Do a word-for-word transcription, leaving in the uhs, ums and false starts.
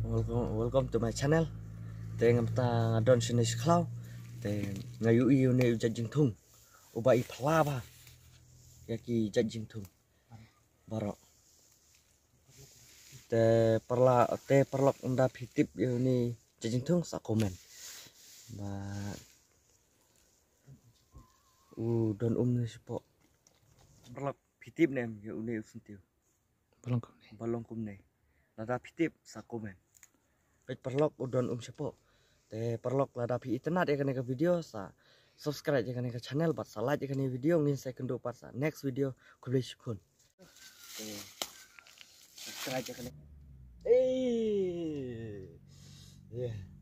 Welcome, welcome to my channel. Te nga mynta nga don shane sha khlaw. Te nga ïohi une u jait jingthung uba i phla bha ïa ki jait jingthung baroh. Te parla te paralok, ynda phi tip ïa une u jait jingthung sa comment. Ba u don um ne shapoh. Paralok, phi tip ne em ïa une u syntiew? Ba long kumne. Ba long kumne. Lada phi tip sa comment. Peit paralok, u don um shapoh. Te paralok, lada phi itynnad ïa kane ka video sa subscribe ïa kane ka channel bad sa like ïa kane video. Ngin sa ïakynduh pat sa next video. Khublei shibun. Te subscribe ïa kane. Eh. Yeah.